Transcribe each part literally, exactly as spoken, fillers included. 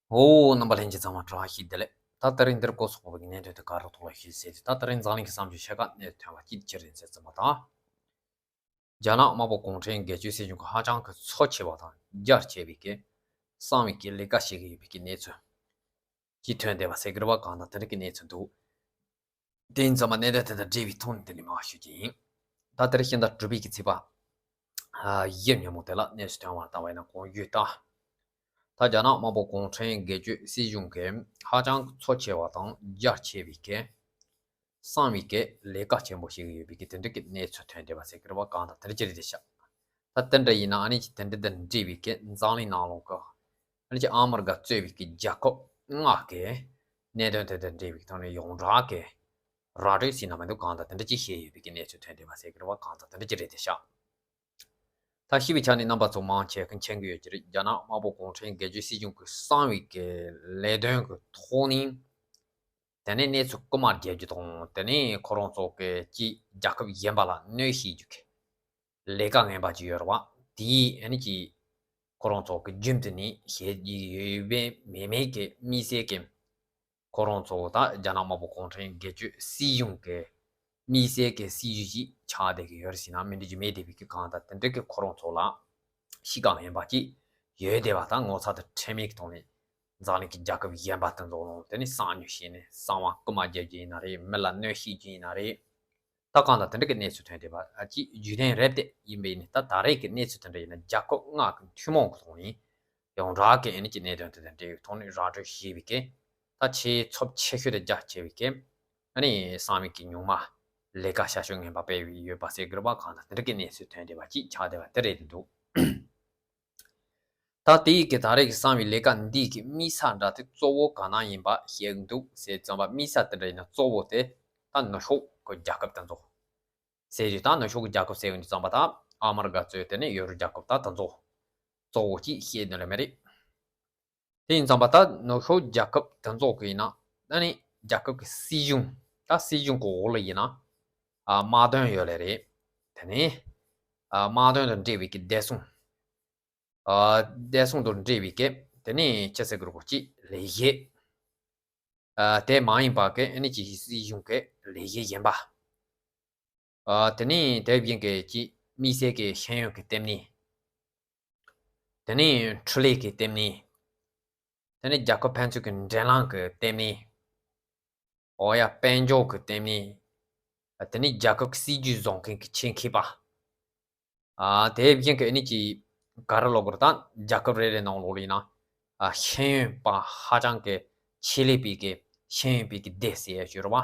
ཨོ། རྣམ་པ་ལྷན་རྒྱས་ཚང་མ་བཀྲ་ཤིས་བདེ་ལེགས། ད་དེ་རིང་འདིར་གོ་སོག་པོ་གི་གནད་དོན་དེ་ག་རུ་ཐོག་ལ་ཤེས་ཟེར་དུས། ད་དེ་རིང་འཛམ་གླིང་གི་བསམ་བློ་ཤེས་ཀ་གནད་དོན་བ་ཅིག་ཅི་རེད་ཟེར་ཙམ་པ་དང་། རྒྱ་ནག་དམར་པོ་གུང་ཁྲན་སྒེར་གཅོད་སྲིད་གཞུང་གི་ཧ་ཅང་གི་འཚོ་ཆེ་བ་དང་རྒྱ་ཆེ་བའི་གི་གསང་བའི་གི་ལས་ཀ་བྱེད་ཀྱི་ཡོད་པའི་གི་གནས་ཚུལ་ཅིག་ཐོན་བསྡད་པ་ཟེར་གི་རེད་བ། གང་ལྟར་དེ་འདྲ་གི་གནས་ཚུལ་འདུག་དེ་ཡིན་ཙང་མ་གནད་དོན་དེ་དང་འབྲེལ་བའི་ཐོག་ནས་དེ་ནས་མར་ཞུ་རྒྱུ་ཡིན། ད་དེར་ཤིང་རྟ་གྲུ་པའི་གི་ཚིག་པ། ཨ། གཞི་སྙོམས་མོ་དེ་ལ་གནས་ཚུལ་ཐོན་བར་བཏང་བས་ན་གོང་ཡོད་ལྟ། ད་རྒྱ་ནག་དམར་པོ་གུང་ཁྲན་སྒེར་གཅོད་སྲིད་གཞུང་གི་ཧ་ཅང་འཚོ་ཆེ་བ་དང་རྒྱ་ཆེ་བའི་གི་གསང་བའི་གི་ལས་ཀ་ཆེན་པོ་ཞིག་ཡོད་པའི་གི་དེ་འདྲ་གི་གནས་ཚུལ་ཐོན་བསྡད་པ་ཟེར་གི་རེད་བ། གང་ལྟར་དེ་འདྲ་ཅི་རེད་དེ་ཤག་ད་དེ་འདྲ་ཡིན་ན་ཨ་ནི་ཅི་དེ་འདྲ་དང་འབྲེལ་བའི་གི་འཛམ་གླིང་ནང་ལོགས་གི་ཨ་ནི་ཅི་ཨ་མི་རི་ཀ་གཙོས་པའི་གི་རྒྱལ་ཁབ་ལྔ་གི་གནད་དོན་དེ་དང་འབྲེལ་བའི་ཐོག་ནས་ཡོངས་གྲགས་ཀྱི་ར་སྤྲོད་ཟེར་ན་མི་འདུག་གང་ལྟར་དེ་འདྲ་ཅིག་བཤད་ཡོད་པའི་གི་གནས་ཚུལ་ཐོན་བསྡད་པ་ཟེར་གི་རེད་བ། གང་ལྟར་དེ་འདྲ་ཅི་རེད་དེ་ཤག་ད་ཤེས་པའི་ཆ་ནས་རྣམ་པ་ཚོ་མང་ཆེ་གི་མཁྱེན་གི་ཡོད་ཀྱི་རེད། རྒྱ་ནག་དམར་པོ་གུང་ཁྲན་སྒེར་གཅོད་སྲིད་གཞུང་གི་གསང་བའི་གི་ལས་དོན་གི་ཐོག་ནས་དེ་ནས་གནས་ཚུལ་རྐུ་མ་རྒྱག་རྒྱུ་དང་། དེ་ནས་ཁོ་རང་ཚོ་གི་ཅིག་རྒྱལ་ཁབ་གཞན་པ་ལ་གནོད་བྱེད་རྒྱུ་གི་ལས་ཀ་ངན་པ་ཅིག་ཡོད་རེད་བ། དེའི་ཨ་ནི་ཅིག་ཁོ་རང་ཚོ་གི་རྒྱུན་དུ་ནས་བྱེད་ཀྱི་ཡོད་པའི་མེད་མེད་ཀྱི་དམིགས་བསལ་གྱི་ཁོ་རང་ཚོ་ད་རྒྱ་ནག་དམར་པོ་གུང་ཁྲན་སྒེར་གཅོད་སྲིད་གཞུང་གི་དམིགས་བསལ་གྱི་སྲིད་ཇུས་ཅིག་ཆགས་བསྡད་ཀྱི་ཡོད་རེད་ཟེར་ན་མི་འགྲིག་རྒྱུ་མེད་བསྡད་པའི་གི་གང་ལྟར་དེ་འདྲ་གི་ཁོ་རང་ཚོ་ལ་གཤིས་ཀ་ངན་པ་ཅིག་ཡོད་བསྡད་པ་དང་ངོ་ཚ་དང་ཁྲེལ་མེད་ཀྱི་ཐོག་ནས་འཛམ་གླིང་གི་རྒྱལ་ཁབ་གཞན་པ་དེ་ཚོ་ལ་དེ་ནས་གསང་ཉུལ་བྱས་ནས་གསང་བ་རྐུ་མ་རྒྱག་རྒྱུ་ཡིན་ན་རེད། མི་ལ་གནོད་བྱེད་རྒྱུ་ཡིན་ན་རེད། ད་གང་ལྟར་དེ་འདྲ་གི་གནས་ཚུལ་ཐོན་བསྡད་པ་ཅིག་རྒྱུན་ལྡན་རེད་དེ། ཡིན་པས་ནི་ད་ད་རེས་ཀྱི་གནས་ཚུལ་དེ་འདྲ་ཡིན་ན་རྒྱལ་ཁབ་ལྔ་གི་ཐུན་མོང་གི་ཐོག་ནས་ཡོངས་གྲགས་ཀྱི་ཨ་ནི་ཀྱི་གནད་དོན་དེ་དང་འབྲེལ་བའི་ཐོག་ནས་ར་སྤྲོད་བྱས་པའི་གི་ད་ཆེས་ཚབས་ཆེ་ཤོས་དང་རྒྱ་ཆེ་བའི་གི་ཨ་ནི་གསང་བའི་གི་ཉུང་མ་ལས་ཀ་བྱ་སྤྱོད་ངན་པ་སྤེལ་བའི་ཡོད་པ་ཟེར་དགོས་པ། གང་ལྟར་དེ་འདྲ་གི་གནས་ཚུལ་ཐོན་བསྡད་པ་ཅིག་ཆགས་བསྡད་པ་དེ་རེད་འདུག་ད་དེ་ཡི་གི་ད་རེས་ཀྱི་གསང་བའི་ལས་ཀ་འདི་གི་དམིགས་ས་འདྲ་དེ་གཙོ་བོ་ག་ན་ཡིན་པ་བཤད་འདུག་ཟེར་ཙམ་པ། དམིགས་ས་དེ་འདྲ་ཡིན་ན་གཙོ་བོ་དེ་ད་ནུབ་ཕྱོགས་ཀྱི་རྒྱལ་ཁབ་དེ་ཚོ་ཟེར་རྒྱུ། ད་ནུབ་ཕྱོགས་ཀྱི་རྒྱལ་ཁབ་ཟེར་ཡོང་དུས་ཙམ་པ་ད་ཨ་མི་རི་ཀ་གཙོས་དེ་ནས་ཡོ་རོབ་རྒྱལ་ཁབ་ད་དེ་ཚོ་གཙོ་བོ་ཅིག་བཤད་ནི་ལ་མེད་རེད། དེ་ཡིན་ཙམ་པ་ད་ནུབ་ཕྱོགས་རྒྱལ་ཁབ་དེ་ཚོ་གི་ཡིན་ན་ད་ནི་རྒྱལ་ཁབ་ཀྱི་སྲིད་གཞུང་ད་སྲིད་གཞུང་གི་འོག་ལ་ཡིན་ན་ཨ་དམག་དོན་ཡོད་ལེ་རེད། དེ་ནས་ཨ་དམག་དོན་དང་འབྲེལ་བའི་གི་བདེ་སྲུང་། ཨ་བདེ་སྲུང་དང་འབྲེལ་བའི་གི་དེ་ནས་ཅི་ཟེར་དགོས་རེད་གོ་ཅིག་ལས་གཞི། ཨ་དེ་མ་ཡིན་པ་གི་ཨ་ནི་ཅིག་སྲིད་གཞུང་གི་ལས་གཞི་གཞན་པ། ཨ་དེ་ནས་དེ་བཞིན་གི་ཅིག་དམིགས་བསལ་གི་ཤེས་ཡོན་གི་ལྟེ་གནས། དེ་ནས་འཕྲུལ་ལས་ཀྱི་ལྟེ་གནས། དེ་ནས་རྒྱལ་ཁབ་ཕན་ཚུན་གྱི་འབྲེལ་ལམ་གྱི་ལྟེ་གནས། འོ་ཡ། དཔལ་འབྱོར་གྱི་ལྟེ་གནས། དེ་ནས་རྒྱལ་ཁབ་ཀྱི་སྲིད་ཇུས་བཟོ་མཁན་གྱི་ཆེད་མཁས་པ། ཨ་དེ་བཞིན་གྱི་ཨ་ནི་ཅིག་ག་རེ་ལབ་དགོས་རེད། ད་རྒྱལ་ཁབ་རེ་རེ་ནང་ལོགས་ལ་ཡིན་ན་ཨ་ཤེས་ཡོན་པ་ཧ་ཅང་གི་ཆེད་ལས་པའི་གི་ཤེས་ཡོན་པའི་གི་སྡེ་ཟེར་ཡ་ཞིག་ཡོད་རེད་བ།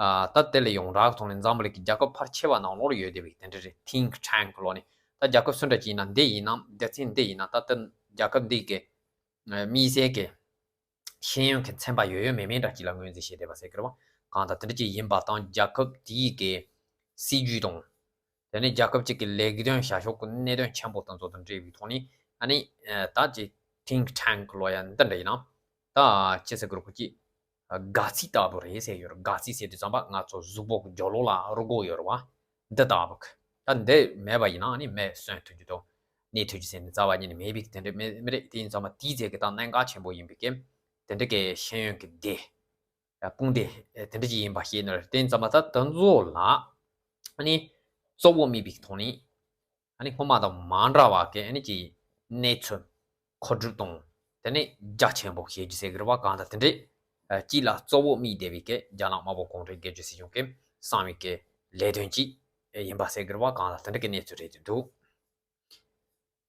ཨ་ད་དེ་ལས་ཡོངས་གྲགས་ཀྱི་ཐོག་ནས་འཛམ་བུ་གླིང་གི་རྒྱལ་ཁབ་ཕལ་ཆེ་བ་ནང་ལོགས་ལ་ཡོད་བསྡད་པའི་དེ་འདྲ་རེད། Think Tank ལོ་ནི་ད་རྒྱལ་ཁབ་སུ་འདྲ་ཅིག་ཡིན་ན་འདི་ཡིན་ན་སྡེ་ཚན་འདི་ཡིན་ན་ད་ལྟ་རྒྱལ་ཁབ་འདི་གི་དམིགས་བསལ་གྱི་ཤེས་ཡོན་གྱི་ཚན་པ་ཡོད་ཡོད་མེད་མེད་འདྲ་ཅིག་ལ་ངོས་འཛིན་བྱས་བསྡད་པ་ཟེར་གི་རེད་བ། གང་ལྟར་དེ་འདྲ་ཅིག་ཡིན་པ་དང་རྒྱལ་ཁབ་དེའི་གི་སྲིད་ཇུས་དང་། དེ་ནས་རྒྱལ་ཁབ་ཅིག་གི་ལས་དོན་བྱ་ཕྱོགས་ཀྱི་གནད་དོན་ཆེན་པོ་དེ་ཚོ་དང་འབྲེལ་བའི་ཐོག་ནས་ཨ་ནི་ད་ཅིག་Think Tank ལོ་ཡ་འདི་འདྲ་ཡིན་ན་ད་ཅི་ཟེར་དགོས་རེད་གོ་ཅིག་དགའ་ཚིག་ལྟ་བུ་རེད་ཟེར་ཡོད་རེད། དགའ་ཚིག་ཟེར་དུས་ཙམ་པ་ང་ཚོ་གཟུགས་པོ་གི་རྒྱུ་ལོགས་ལ་རུས་ཁོག་ཡོད་རེད་བ། འདི་ལྟ་བུ་གི་ད་འདི་མེད་པ་ཡིན་ན་ཨ་ནི་མི་གསོན་ཐུབ་རྒྱུ་དང་གནས་ཐུབ་རྒྱུ་ཟེར་ནས་རྩ་བ་ཉིད་ནས་མེད་པའི་དེ་འདྲ་མེད་མི་རེད། དེ་ཡིན་ཙམ་པ་དེའི་ཚེ་གི་ད་གནད་འགག་ཆེན་པོ་ཡིན་པའི་གི་དེ་འདྲ་གི་ཤེས་ཡོན་གི་སྡེ། དཔུང་སྡེ་དེ་འདྲ་ཅིག་ཡིན་པ་ཤེས་ནི་རེད། དེ་ཙམ་པ་ད་དེ་ཚོ་ལ་ཨ་ནི་གཙོ་བོ་དམིགས་པའི་ཐོག་ནས་ཨ་ནི་སྔོན་མ་དང་མ་འདྲ་བ་གི་ཨ་ནི་ཅིག་གནས་ཚུལ་མཁོ་སྒྲུབ་དང་དེ་ནས་རྒྱ་ཆེན་པོ་བྱེད་རྒྱུ་ཟེར་གི་རེད་བ། གང་ལྟར་དེ་འདྲས་ཅིག་ལ་གཙོ་བོ་དམིགས་བསྡད་པའི་གི་རྒྱ་ནག་དམར་པོ་གུང་ཁྲན་སྒེར་གཅོད་སྲིད་གཞུང་གི་གསང་བའི་གི་ལས་དོན་ཅིག་ཡིན་པ་ཟེར་གི་རེད་བ། གང་ལྟར་དེ་འདྲ་གི་གནས་ཚུལ་རེད་འདུག་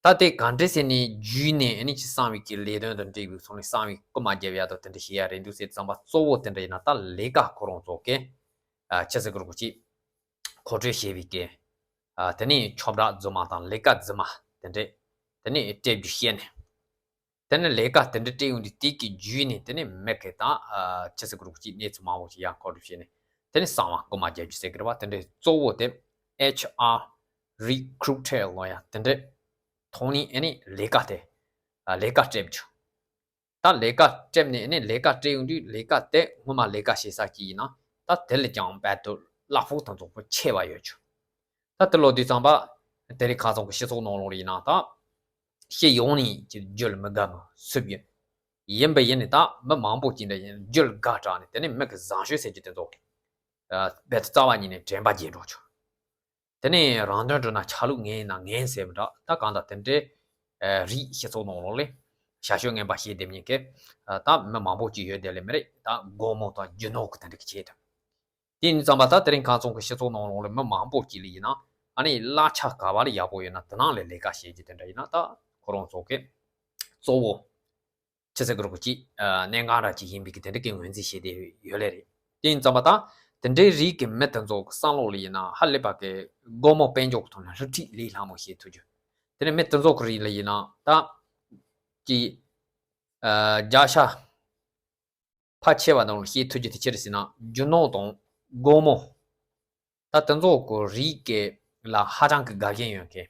ད་དེ་ག་འདྲས་ཟེར་ནས་བརྒྱུད་ནས་ཨ་ནི་ཅིག་གསང་བའི་གི་ལས་དོན་དང་འབྲེལ་བའི་ཐོག་ནས་གསང་བའི་རྐུ་མ་རྒྱབ་ཡ་དང་དེ་འདྲ་བྱེད་ཡ་རེད་འདུག་ཟེར་ཙམ་པ་གཙོ་བོ་དེ་འདྲ་ཡིན་ན་ད་ལས་ཀ་ཁོ་རང་ཚོ་གི་ཨ་ཅི་ཟེར་དགོས་རེད་གོ་ཅིག་མཁོ་སྤྲོད་བྱེད་པའི་གི་ཨ་དེ་ནས་ཁྱོ་སྦྲག་རྫུན་མ་དང་ལས་ཀ་རྫུན་མ་དེ་འདྲས་དེ་ནས་སྤྲད་རྒྱུ་བཤད་ནས། དེ་ནས་ལས་ཀ་དེ་འདྲ་སྤྲད་ཡོང་དུས་དེ་གི་བརྒྱུད་ནས་དེ་ནས་མི་གི་དང་ཨ་ཅི་ཟེར་དགོས་རེད་གོ་ཅིག་གནས་ཚུལ་མང་པོ་ཞིག་ཡང་མཁོ་སྒྲུབ་བྱས་ནས་དེ་ནས་གསང་བ་རྐུ་མ་རྒྱག་རྒྱུ་ཟེར་གི་རེད་བ། དེ་འདྲའི་གཙོ་བོ་དེ་H R recruiter ལོ་ཡ་དེ་འདྲའི་ཐོག་ནས་ཨ་ནི་ལས་ཀ་དེ་ཨ་ལས་ཀ་སྤྲད་རྒྱུ། ད་ལས་ཀ་སྤྲད་ནས་ཨ་ནི་ལས་ཀ་སྤྲད་ཡོང་དུས་ལས་ཀ་དེ་སྔོན་མ་ལས་ཀ་བྱེད་ས་ཅིག་ཡིན་ན་ད་དེ་ལས་ཀྱང་རྦད་དེ་གླ་ཕོགས་དང་ཚོགས་པ་ཆེ་བ་ཡོད་རྒྱུ། ད་དེ་ལོ་དུས་ཙམ་པ་དེ་རིང་ཁ་སང་གི་སྤྱི་ཚོགས་ནང་ལོགས་ལ་ཡིན་ན་ད་སྤྱི་ཡོངས་ནས་ཀྱི་རྒྱུ་ལ་མི་དགའ་མི་སུབ་ཡོད། ཡིན་པ་ཡིན་ནི་ད་མི་མང་པོ་ཅིག་འདྲ་ཡིན་རྒྱུ་དགའ་དྲགས་ནས་དེ་ནས་མི་གི་བཟང་སྤྱོད་ཟེར་རྒྱུ་དེ་ཚོ་རྦད་དེ་རྩ་བ་ཉིད་ནས་དྲན་པ་བརྗེད་འགྲོ་ཆོག་དེ་ནས་རང་དོན་འགྲུབ་ན་ཆ་ལུགས་ངན་ཡིན་ན་ངན་ཟེར་བ་འདྲ་ད་གང་ལྟར་དེ་འདྲའི་རིགས་སྤྱི་ཚོགས་ནང་ལོགས་ལས་བྱ་སྤྱོད་ངན་པ་བྱེད་བསྡད་མཁན་གྱི་ད་མི་མང་པོ་ཅིག་ཡོད་བསྡད་ལེ་མི་རེད། ད་སྒོར་མོ་དང་རྒྱུ་ནོར་གི་དེ་འདྲ་གི་ཆེད་དུ། དེ་ཡིན་ཙམ་པ་ད་དེ་རིང་ཁ་སང་གི་སྤྱི་ཚོགས་ནང་ལོགས་ལ་མི་མང་པོ་ཅིག་ལ་ཡིན་ན་ཨ་ནི་གླ་ཆ་ག་བ་ལ་ཡག་པོ་ཡོད་ན་དེ་ནང་ལ་ལས་ཀ་བྱེད་རྒྱུ་དེ་འདྲ་ཡིན་ན་ད་ཁོ་རང་ཚོ་གི་གཙོ་བོ་ཆི་ཟེར་གི་རོ་གི་ཅིག་གནད་འགག་འདྲ་ཅིག་ཡིན་པའི་གི་དེ་འདྲ་གི་ངོས་འཛིན་བྱས་ཏེ་ཡོད་ལེ་རེད། དེ་ཡིན་ཙམ་པ་ད་དེ་འདྲའི་རིགས་ཀྱི་མི་དེ་ཚོ་གི་བསམ་བློ་ལ་ཡིན་ན་ཧ་ལས་པ་གི་སྒོར་མོ་དཔལ་འབྱོར་གི་ཐོག་ནས་སླུ་བྲིད་ལས་སླ་མོ་བྱེད་ཐུབ་རྒྱུ། དེ་ནས་མི་དེ་ཚོ་གི་རིགས་ལ་ཡིན་ན་ད་ཅིག་རྒྱལ་ཤ་ཕལ་ཆེ་བ་ནང་ལ་བཤད་ཐུབ་རྒྱུ་དེ་ཅི་རེད་ཟེར་ན་རྒྱུ་ནོར་དང་སྒོར་མོ། ད་དེ་ཚོ་གི་རིགས་ཀྱི་ལ་ཧ་ཅང་གི་དགའ་མཁན་ཡོད་མཁན།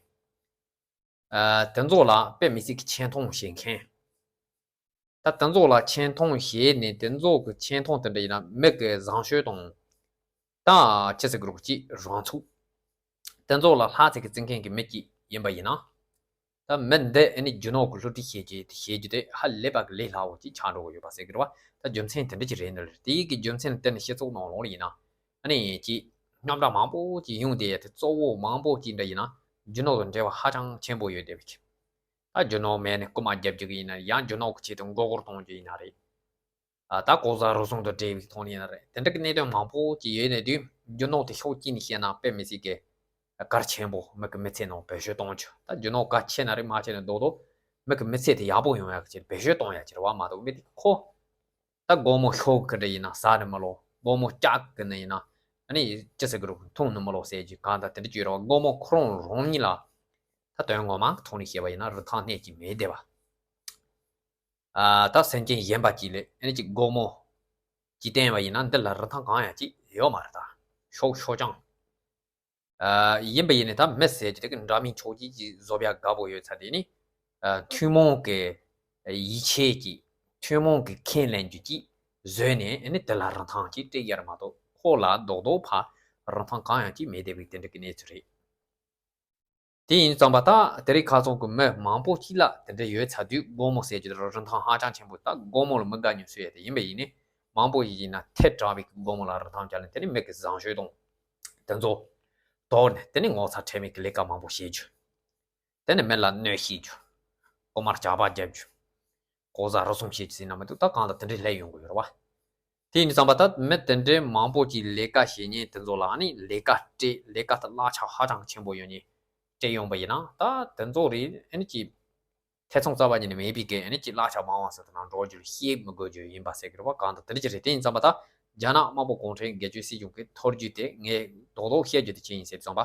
ཨ་དེ་ཚོ་ལ་དཔེ་མི་སྲིད་ཀྱི་ཆེ་མཐོང་བྱེད་མཁན། ད་དེ་ཚོ་ལ་ཆེ་མཐོང་བྱས་ནས་དེ་ཚོ་གི་ཆེ་མཐོང་དེ་འདྲ་ཡིན་ན་མི་གི་བཟང་སྤྱོད་དང་། ད་ཅི་ཟེར་གི་རོགས་ཅིག་རང་ཚུགས། དེ་ཚོ་ལ་ལྷ་ཚེ་གི་བརྩི་མཁན་གྱི་མི་གཅིག་ཡིན་པ་ཡིན་ན། ད་མི་འདི་ཨ་ནི་རྒྱུ་ནོར་གི་བསླུ་བྲིད་བྱེད་ཀྱི་དེ་བྱེད་རྒྱུ་དེ་ཧ་ལས་པ་གི་ལས་སླ་བོ་ཅིག་ཆགས་འགྲོ་གི་ཡོད་པ་ཟེར་གི་རེད་བ། ད་རྒྱུ་མཚན་དེ་འདྲ་ཅིག་རེད་འདི་ལ་དེའི་གི་རྒྱུ་མཚན་དེ་ནི་སྤྱི་ཚོགས་ནང་ལོགས་ལ་ཡིན་ན་ཨ་ནི་ཅིག་རྙོག་དྲ་མང་པོ་ཅིག་ཡོང་དེ་དེ་གཙོ་བོ་མང་པོ་ཅིག་འདྲ་ཡིན་ན་རྒྱུ་ནོར་དང་འབྲེལ་བ་ཧ་ཅང་ཆེན་པོ་ཡོད་བསྡད་པ་ཅིག་ད་རྒྱུ་ནོར་མེད་ནས་རྐུ་མ་རྒྱབ་རྒྱུ་གི་ཡིན་ན་ཡང་རྒྱུ་ནོར་གི་ཆེད་དུ་མགོ་སྐོར་གཏོང་རྒྱུ་ཡིན་ན་རེད། ཨ་ད་ལྐོག་ཟ་རུལ་སུངས་དང་འབྲེལ་བའི་ཐོག་ནས་ཡིན་ན་རེད། དེ་འདྲ་གི་གནད་དོན་མང་པོ་ཅིག་ཡོད་ནས་དུས་རྒྱུ་ནོར་དེ་ཕྱོགས་གཅིག་ནས་བཤད་ན་དཔེ་མི་སྲིད་ཀྱི་གལ་ཆེན་པོ་མི་གི་མི་ཚེ་ནང་བེད་སྤྱོད་གཏོང་རྒྱུ། ད་རྒྱུ་ནོར་གལ་ཆེ་ན་རེད་མ་ཆེ་ན་རྡོག་རྡོག་མི་གི་མི་ཚེ་དེ་ཡག་པོ་ཡོང་ཡག་གི་ཕྱིར་བེད་སྤྱོད་གཏོང་ཡག་ཕྱིར་བ་མ་གཏོགས་མི་དེ་ཁོ་ད་སྒོར་མོ་ཤོར་གི་འདྲ་ཡིན་ན་ཟ་ནི་མི་ལོ། སྒོར་མོ་བཅག་གི་ནི་ཡིན་ན་ཨ་ནི་ཅི་ཟེར་གི་རུ་འཐུང་ནི་མི་ལོ་ཟེར་གྱི་གང་ལྟར་དེ་འདྲ་བྱོས་རོགས། སྒོར་མོ་ཁོ་རང་རང་ཉིད་ལ་ད་དོན་ངོ་མ་གི་ཐོག་ནས་བཤད་པ་ཡིན་ན་རིན་ཐང་གནས་ཀྱི་མེད་བསྡད་པ། ཨ་ད་སེམས་ཅན་གཞན་པ་གཅིག་ལས་ཨ་ནི་ཅིག་སྒོར་མོ་ཅིག་བསྟན་པ་ཡིན་ན་འདི་ལ་རིན་ཐང་གང་ཡང་ཅིག་ཡོད་མ་རེད། ད་ཤོག་ཤོག་ཅང་། ཨ་ཡིན་པ་ཡིན་ནི་ད་མི་ཟེར་གྱི་དེ་གི་འདྲ་མིན་ཕྱོགས་གཅིག་ཅིག་བཟོ་ཡག་དགའ་པོ་ཡོད་ཚ་དེ་ནི་ཨ་ཐུན་མོང་གི་ཡིད་ཆེས་ཀྱི་ཐུན་མོང་གི་ཁས་ལེན་རྒྱུ་ཅིག་བཟོས་ནས་ཨ་ནི་དེ་ལ་རིན་ཐང་ཅིག་སྤྲད་ཡ་རེད་མ་གཏོགས་ཁོ་ལ་རྡོག་རྡོག་ཕར་རིན་ཐང་གང་ཡང་ཅིག་མེད་བསྡད་པའི་དེ་འདྲ་གི་གནས་ཚུལ་རེད། དེ་ཡིན་ཙམ་པ་ད་དེ་རིང་ཁ་སང་གི་མི་མང་པོ་ཅིག་ལ་དེ་འདྲ་ཡོད་ཚ་དུས་སྒོར་མོ་ཟེར་གྱི་རིན་ཐང་ཧ་ཅང་ཆེན་པོ། ད་སྒོར་མོ་ལ་མི་དགའ་མྱོང་སུ་ཡོད་དེ་ཡིན་པ་ཡིན་ནི་མང་པོ་ཞིག་ཡིན་ན་ཐལ་དྲགས་པའི་སྒོར་མོ་ལ་རིན་ཐང་བྱ་ལེན་དེ་ནི་མི་གི་བཟང་སྤྱོད་དང་དེ་ཚོ་དོར་ནས་དེ་ནི་ངོ་ཚ་ཁྲེལ་མེད་ཀྱི་ལས་ཀ་མང་པོ་བྱེད་རྒྱུ། དེ་ནི་མི་ལ་གནོད་བྱེད་རྒྱུ། རྐུ་མ་ཇག་པ་རྒྱབ་རྒྱུ། ལྐོག་ཟ་རུལ་སུངས་བྱེད་རྒྱུ་ཟེར་ན་མི་འདུག་ད་གང་ལ་དེ་འདྲའི་སླེབས་ཡོང་གི་ཡོད་རེད་བ། དེ་ཡིན་དུས་ཙམ་པ་ད་མི་དེ་འདྲའི་མང་པོ་ཅིག་ལས་ཀ་བྱེད་མཁན་དེ་ཚོ་ལ་ཨ་ནི་ལས་ཀ་སྤྲད་ལས་ཀ་ད་གླ་ཆ་ཧ་ཅང་ཆེན་པོ་ཡོད་མཁན་སྤྲད་ཡོང་པ་ཡིན་ན་ད་དེ་ཚོ་རེད་ཨ་ནི་ཅིག་ཐེ་ཚོམ་རྩ་བ་ཉིད་ནས་མེད་པའི་གི་ཨ་ནི་ཅིག་གླ་ཆ་མང་བ་ཟེར་དེ་ནང་འགྲོ་རྒྱུ་བཤད་མི་དགོས་རྒྱུ་ཡིན་པ་ཟེར་གི་རེད་བ། གང་ལྟར་དེ་འདྲ་ཅིག་རེད། དེ་ཡིན་ཙམ་པ་ད་རྒྱ་ནག་དམར་པོ་གུང་ཁྲན་སྒེར་གཅོད་སྲིད་གཞུང་གི་ཐོར་རྒྱུ་དེ་ངས་རྡོག་རྡོག་བཤད་རྒྱུ་དེ་ཅི་ཡིན་ཟེར་དུས་ཙམ་པ།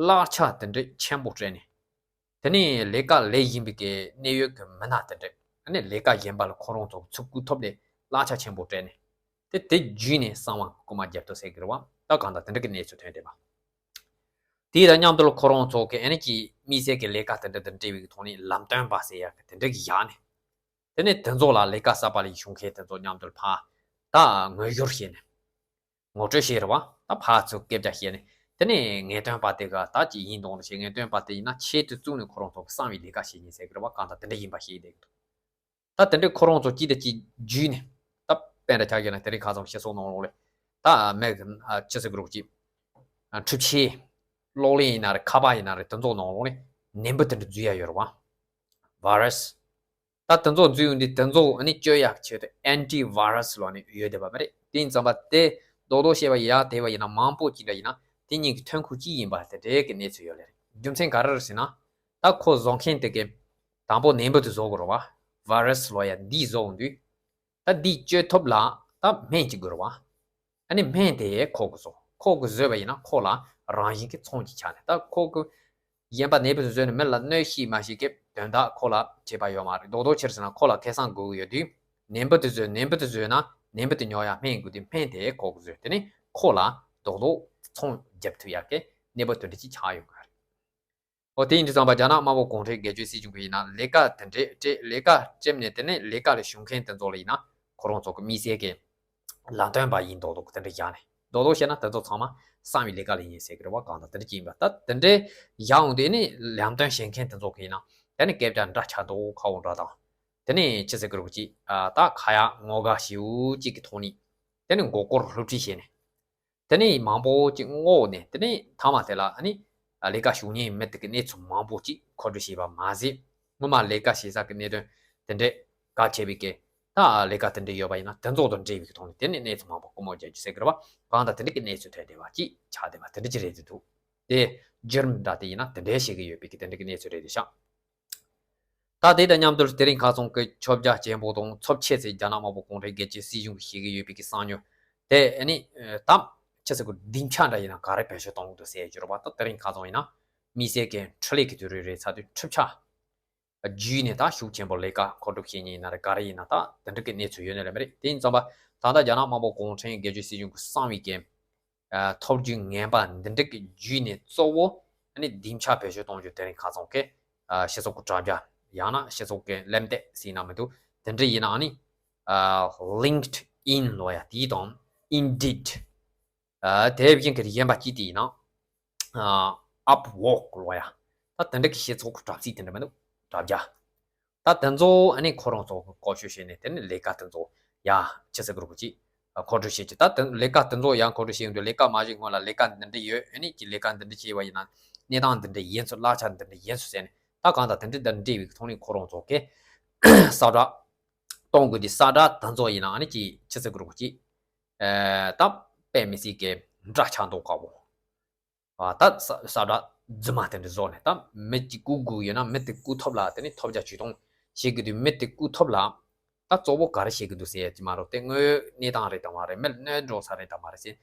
གླ་ཆ་དེ་འདྲའི་ཆེན་པོ་སྤྲད་ནས། དེ་ནས་ལས་ཀ་ལས་བཞིན་པའི་གི་གནད་ཡོད་ཀྱི་མི་སྣ་དེ་འདྲས་ཨ་ནི་ལས་ཀ་གཞན་པ་ལ་ཁོ་རང་ཚོ་ཚུར་བསྐུར་ཐུབ་ལས་གླ་ཆ་ཆེན་པོ་སྤྲད་ནས་དེ་དེ་བརྒྱུད་ནས་གསང་བ་རྐུ་མ་རྒྱབ་ཐུབ་ཟེར་གི་རེད་བ། ད་གང་ལྟར་དེ་འདྲ་གི་གནས་ཚུལ་ཐོན་བསྡད་པ། དེ་དང་མཉམ་དུ་ལ་ཁོ་རང་ཚོ་གི་ཨ་ནི་ཀྱི་དམིགས་བསལ་གྱི་ལས་ཀ་དེ་འདྲ་དང་འབྲེལ་བའི་གི་ཐོག་ནས་ལམ་སྟོན་པ་ཟེར་ཡག་གི་དེ་འདྲ་གི་བཞག་ནས་དེ་ནས་དེ་ཚོ་ལ་ལས་ཀ་གསར་པ་ལ་ཞུགས་མཁན་དེ་ཚོ་མཉམ་དུ་ལ་ཕར་ད་ངོ་སྦྱོར་བྱས་ནས། ངོ་སྤྲོད་བྱས་རེད་བ། ད་ཕར་ཚུར་སྐད་ཆ་བཤད་ནས་དེ་ནས་ངེས་སྟོན་པ་དེ་ག་ད་ཅི་ཡིན་དང་ཞེས་ངེས་སྟོན་པ་དེ་ཡིན་ན་ཆེད་དུ་བཙུགས་ནས་ཁོ་རང་ཚོ་གསང་བའི་ལས་ཀ་བྱེད་ཉིན་ཟེར་གི་རེད་བ། གང་ལྟར་དེ་འདྲ་ཡིན་པ་ཤེས་བསྡད་ཀྱི་འདུག་ད་དེ་འདྲའི་ཁོ་རང་ཚོ་གཅིག་དང་གཅིག་བརྒྱུད་ནས་ད་དཔེ་འདྲ་ཆགས་ཡོད་ན་དེ་རིང་ཁ་སང་སྤྱི་ཚོགས་ནང་ལོགས་ལས་ད་མེད་ཅི་ཟེར་གི་རོགས་གཅིག་འཕྲུལ་ཆས་གློག་ཀླད་ཡིན་ན་རེད་ཁ་པར་ཡིན་ན་རེད་དེ་ཚོ་ནང་ལོགས་ནས་ནད་འབུ་དེ་འདྲ་འཛུལ་ཡ་ཡོད་རེད་བ། virus། ད་དེ་ཚོ་འཛུལ་ཡོང་དུས་དེ་ཚོ་ནི་བཅོས་ཡག་ཆེད་དུ་anti virus་ལོག་ནས་ཡོད་བསྡད་པ་མ་རེད། དེ་ཡིན་ཙམ་པ་དེ་རྡོག་རྡོག་བཤད་པ་ཡག་དེ་བ་ཡིན་ན་མང་པོ་ཅིག་འདྲ་ཡིན་ན་དེ་གཉིས་ཀྱི་ཐོན་ཁུངས་གཅིག་ཡིན་པ་དེ་འདྲའི་གི་གནས་ཚུལ་ཡོད་ལེ་རེད། རྒྱུ་མཚན་ག་རེ་རེད་ཟེར་ན། ད་ཁོ་བཟོ་མཁན་དེ་གི་དང་པོ་ནད་འབུ་དེ་བཟོ་དགོས་རེད་བ། virus་ལོག་ཡ་འདི་བཟོ་ཡོང་དུས། ད་འདི་བཅོས་ཐུབ་ལ་ད་སྨན་གཅིག་དགོས་རེད་བ། ཨ་ནི་སྨན་དེ་ཁོ་གིས་བཟོ། ཁོ་གིས་བཟོས་པ་ཡིན་ན་ཁོ་ལ་རང་བཞིན་གྱི་ཚོང་གི་ཆ་ནས་ད་ཁོ་གི་གཞན་པ་ནད་འབུ་དེ་བཟོས་ནས་མི་ལ་གནོད་ཤེས་མ་ཤེས་ཀྱི་དོན་དག་ཁོ་ལ་བྱེད་པ་ཡོད་མ་རེད། རྡོག་རྡོག་ཕྱིར་ཟེར་ན་ཁོ་ལ་ཁེ་བཟང་དགོས་ཀྱི་ཡོད་དུས་ནད་འབུ་དེ་བཟོས་ནད་འབུ་དེ་བཟོས་ན་ནད་འབུ་དེ་ཉོ་ཡ་སྨན་དགོས་དུས་སྨན་དེ་ཁོ་གིས་བཟོས། དེ་ནི་ཁོ་ལ་རྡོག་རྡོག་ཚོང་རྒྱབ་ཐུབ་ཡག་གི་གནས་བབ་དེ་འདྲ་ཅིག་ཆགས་ཡོད་གི་རེད། འོ་དེ་ཡིན་དུས་ཙམ་པ་རྒྱ་ནག་དམར་པོ་གུང་ཁྲན་སྒེར་གཅོད་སྲིད་གཞུང་གི་ཡིན་ན་ལས་ཀ་དེ་འདྲས་སྤྲད་ལས་ཀ་སྤྲད་ནས་དེ་ནས་ལས་ཀ་ལ་ཞུགས་མཁན་དེ་ཚོ་ལ་ཡིན་ན་ཁོ་རང་ཚོ་གི་དམིགས་བསལ་གྱི་ལམ་སྟོན་པ་ཡིན་མདོག་མདོག་དེ་འདྲ་བཞག་ནས་མདོག་མདོག་བཤད་ན་དེ་ཚོ་ཚང་མ་གསང་བའི་ལས་ཀ་ལ་ཡིན་ཟེར་གི་རེད་བ། གང་ལྟར་དེ་འདྲ་ཅིག་ཡིན་པ་ད་དེ་འདྲས་བཞག་འོང་དུས་ནི་ལམ་སྟོན་བྱེད་མཁན་དེ་ཚོ་གི་ཡིན་ན་དེ་ནི་སྐད་ཆ་འདྲ་ཆགས་མདོག་ཁ་བོ་འདྲ་དང་། དེ་ནས་ཅི་ཟེར་གི་རེད་ཅིག་ཨ་ད་ཁ་ཡག་ངོ་དགའ་ཞེ་པོ་ཅིག་གི་ཐོག་ནས་དེ་ནས་མགོ་སྐོར་སློབ་ཁྲིད་བྱས་ནས། དེ་ནས་མང་པོ་ཅིག་བསྔོགས་ནས་དེ་ནས་མཐའ་མ་དེ་ལ་ཨ་ནི་ལས་ཀ་ཞུགས་མཁན་མི་དེ་གི་གནས་ཚུལ་མང་པོ་ཅིག་མཁོ་སྤྲོད་བྱས་པ་མ་ཟད། སྔོན་མ་ལས་ཀ་བྱེད་ས་གི་གནད་དོན་དེ་འདྲས་གལ་ཆེ་བའི་གི་ད་ལས་ཀ་དེ་འདྲས་ཡོད་པ་ཡིན་ན་དེ་ཚོ་དང་འབྲེལ་བའི་གི་ཐོག་ནས་དེ་ནས་གནས་ཚུལ་མང་པོ་སྐུ་མོ་རྒྱལ་རྒྱུ་ཟེར་གི་རེད་པ། གང་ལྟར་དེ་འདྲས་གི་གནས་ཚུལ་ཐོན་བསྡད་པ་ཅིག་ཆགས་བསྡད་པ་དེ་འདྲས་ཅིག་རེད་འདུག་དེ་བརྒྱུད་རིམ་འདྲ་དེ་ཡིན་ན་དེ་འདྲས་བྱེད་གི་ཡོད་པའི་གི་དེ་འདྲས་གི་གནས་ཚུལ་རེད་འདུག་ཤག་ད་དེ་དང་མཉམ་དུ་དེ་རིང་ཁ་སང་གི་ཁྱབ་རྒྱ་ཆེན་པོ་དང་ཚབས་ཆེ་ཚེ་རྒྱ་ནག་དམར་པོ་གུང་ཁྲན་རྒྱལ་གཅེས་སྲིད་གཞུང་གིས་བྱེད་ཀྱི་ཡོད་པའི་གི་གསང་ཉུལ་དེ་ཨ་ནི་དམ་ཆི་ཟེར་གི་སྡིངས་ཆ་འདྲ་ཡིན་ན་ག་རེ་བེད་སྤྱོད་གཏོང་གི་འདུག་ཟེར་རྒྱུ་རེད་པ། ད་དེ་རིང་ཁ་སང་ཡིན་ན་དམིགས་བསལ་གི་འཕྲུལ་ལས་ཀྱི་དུས་རིགས་རེད་ཚར་དུས་འཕྲུལ་ཆས་བརྒྱུད་ནས་ད་ཤུགས་ཆེན་པོ་ལས་ཀ་མཁོ་སྒྲུབ་བྱེད་མཁན་ཡིན་ན་རེད་ག་རེ་ཡིན་ན་ད་དེ་འདྲ་གི་གནས་ཚུལ་ཡོད་ནི་རེད་མ་རེད། དེ་ཡིན་ཙང་པ་ད་ལྟ་རྒྱ་ནག་དམར་པོ་གུང་ཁྲན་རྒྱལ་གཅེས་སྲིད་གཞུང་གི་གསང་བའི་གི་ཐོབ་རྒྱུའི་ངན་པ་འདི་འདྲ་གི་བརྒྱུད་ནས་གཙོ་བོ་ཨ་ནི་སྡིངས་ཆ་བེད་སྤྱོད་གཏོང་རྒྱུ་དེ་རིང་ཁ་སང་གི་སྤྱི་ཚོགས་ཀྱི་དྲ་རྒྱ་ཡང་ན་སྤྱི་ཚོགས་ཀྱི་གླེང་སྟེགས་ཟེར་ན་མི་འདུག་དེ་འདྲ་ཡིན་ན་ཨ་ནི་LinkedIn་ལོ་ཡ་དེའི་དང་Indeed་དེ་བཞིན་གྱི་གཞན་པ་གཅིག་དེ་ཡིན་ན་Upwork་ལོ་ཡ་ད་དེ་འདྲ་གི་སྤྱི་ཚོགས་ཀྱི་དྲ་ཚིགས་དེ་འདྲ་མི་འདུག་དྲ་རྒྱ། ད་དེ་ཚོ་ཨ་ནི་ཁོ་རང་ཚོ་བཀོལ་སྤྱོད་བྱས་ནས་དེ་ནི་ལས་ཀ་དེ་ཚོ་ཡ་ཆི་ཟེར་གི་རེད་གོ་ཅིག་མཁོ་སྤྲོད་བྱེད་ཀྱི་ད་དེ་ལས་ཀ་དེ་ཚོ་ཡང་མཁོ་སྤྲོད་བྱེད་ཡོང་དུས་ལས་ཀ་མ་བྱེད་སྔོན་ལ་ལས་ཀ་འདི་འདྲ་ཡོད་ཨ་ནི་ཀྱི་ལས་ཀ་འདི་འདྲ་བྱས་པ་ཡིན་ན་གནས་སྟངས་འདི་འདྲ་ཡིན་ཚུལ་གླ་ཆ་འདི་འདྲ་ཡིན་ཚུལ་ཟེར་ནས་ད་གང་ལྟར་དེ་འདྲ་འདི་འདྲ་བའི་ཐོག་ནས་ཁོ་རང་ཚོ་གི་གསལ་བསྒྲགས་གཏོང་དགོས་དུས་གསལ་བསྒྲགས་དེ་ཚོ་ཡིན་ན་ཨ་ནི་ཀྱི་ཆི་ཟེར་གི་རེད་གོ་ཅིག་ད་དཔེ་མི་སྲིད་ཀྱི་འདྲ་ཆགས་མདོག་ཁ་པོ། ད་ས་ས་བཀྲ་རྫུན་མ་དེ་འདྲ་བཟོ་ནས་ད་མི་གཅིག་བཀུག་དགོས་ཡོད་ན་མི་དེ་བཀུག་ཐབས་ལ་དེ་ནི་ཐོབ་རྒྱ་ཇུས་གཏོང་བྱེད་དགོས་དུས་མི་དེ་བཀུག་ཐབས་ལ་ད་གཙོ་བོ་ག་རེ་བྱེད་དགོས་འདུག་ཟེར་ཡ་ཅིག་མ་རོགས་དེ་དངོས་ཡོད་གནས་སྟངས་རེད་དམ་མ་རེད། མི་གནོད་འགྲོ་ས་རེད་དམ་མ་རེད་ཟེར་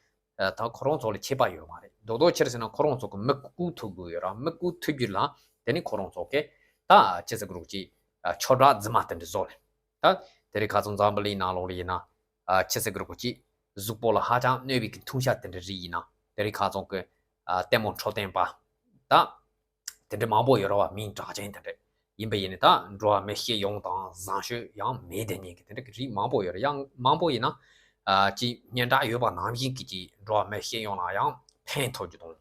ད་ཁོ་རང་ཚོ་ལ་ཁྱད་པར་ཡོད་མ་རེད། རྡོག་རྡོག་ཕྱིར་ཟེར་ན་ཁོ་རང་ཚོ་གི་མི་བཀུག་ཐུབ་དགོས་ཡོད་ར་མི་བཀུག་ཐུབ་རྒྱུ་ལ་དེ་ནི་ཁོ་རང་ཚོ་གི་ད་ཅི་ཟེར་དགོས་རོགས་ཅིག་ཁྱབ་བསྒྲགས་རྫུན་མ་དེ་འདྲ་བཟོ་ནས་ད་དེ་རིང་ཁ་སང་འཛམ་བུ་གླིང་ནང་ལོགས་ལ་ཡིན་ན། ཨ་ཆི་ཟེར་གི་རེད་གོ་ཅིག་གཟུགས་པོ་ལ་ཧ་ཅང་གནོད་པའི་གི་འཐུང་ཆ་དེ་འདྲ་རིགས་ཡིན་ན་དེ་རིང་ཁ་སང་གི་ཨ་ལྟད་མོ་འཁྲབ་སྟོན་པ་ད་དེ་འདྲ་མང་པོ་ཡོད་རེད་བ། མིང་གྲགས་ཅན་དེ་འདྲ་ཡིན་པ་ཡིན་ནི་ད་འགྲོ་བ་མི་སྤྱི་ཡོངས་དང་བཟང་སྤྱོད་ཡང་མེད་དེ་ཉིད་ཀྱི་དེ་འདྲ་གི་རིགས་མང་པོ་ཡོད་རེད། ཡང་མང་པོ་ཡིན་ན་ཨ་ཅིག་སྙན་གྲགས་ཡོད་པ་ནང་བཞིན་གྱི་ཅིག་འགྲོ་བ་མི་སྤྱི་ཡོངས་ལ་ཡང་ཕན་ཐོགས་རྒྱུ་དང་